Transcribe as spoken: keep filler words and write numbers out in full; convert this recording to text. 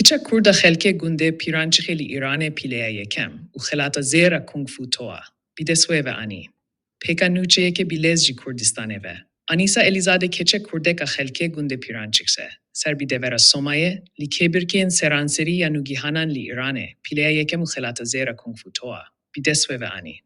Keça kurd a xelkê gundê Pîrançixê li Îranê pîleya yekem û xelata zêr a Kung Fu Toa bi dest wê ve anî. Pêka nûçeyeke bi lez ji Kurdistanê ve. Anîsa Elîzade keça kurdek a xelkê gundê Pîrançixê ser bi devera Somayê li kêbirkên seranserî ya nûgihanan li Îranê pîleya yekem û xelata zêr a Kung Fu Toa bi dest wê ve anî.